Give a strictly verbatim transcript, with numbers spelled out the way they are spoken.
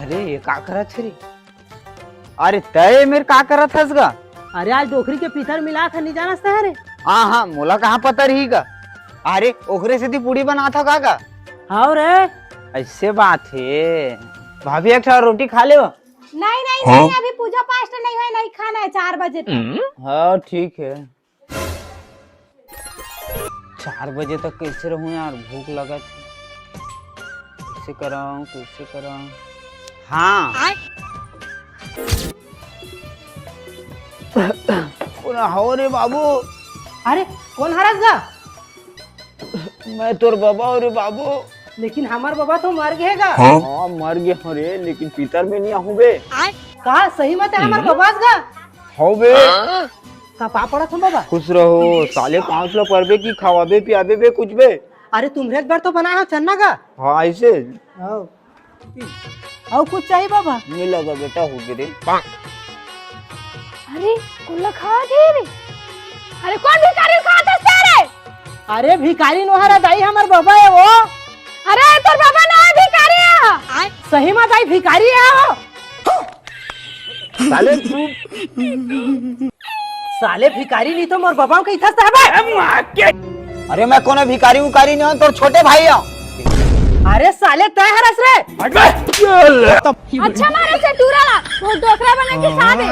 अरे, ये का करत हे रे? अरे, तय मेर का करत हस गा? अरे, आज डोकरी के पितर मिलात हे, नहीं जानस तय रे? हाँ, हाँ, मोला कहाँ पता रही गा? अरे, ओकरे सेती पूड़ी बनात हव का गा? हाँ रे। ऐसे बात हे। भाभी, एक ठो रोटी खा ले। नहीं, नहीं, हाँ? नहीं, अभी पूजा पाठ नहीं होय, नहीं खाना है चार बजे तक। हाँ, ठीक है। चार बजे तक कैसे रहूं यार, भूख लगत हे। कैसे कराऊं, कैसे कराऊं? हाँ। आय। कोन हव रे बाबू? अरे, कोन हरस गा? मैं तोर बबा हूँ रे बाबू। लेकिन हमर बबा तो मर गे गा। हाँ, मर गे हो रे, लेकिन पितर में नहीं आहूं बे। का सही में ते हमर बबा हस गा? हव बे। का पाँव पड़त हो बबा? खुश रहो, साले पाँव ला परबे की खवाबे पियाबे बे कुछ बे। अरे तुम्हरे बर तो बनाए हो चन्ना गा। हाँ, ऐसे। हव। अउ कुछ चाहिए बबा? नहीं लगा बेटा, हो गे रे। अरे, कोन ला खात हे रे? अरे, कोन भिखारी ला खात हस रे? अरे, भिखारी नोहय रे दाई, हमर बबा हे वो। अरे, तोर बबा नोहय, भिखारी हे। सही में दाई, भिखारी हे वो। साले तू साले भिखारी नहीं तो मोर बबा कहिथस त हबे। अरे मैं कोनो भिखारी उखारी नहीं हूँ, तोर छोटे भाई हूँ। अरे साले तय हरस रे। अच्छा मारे से टूरा ला, वो डोकरा बना के खा दे।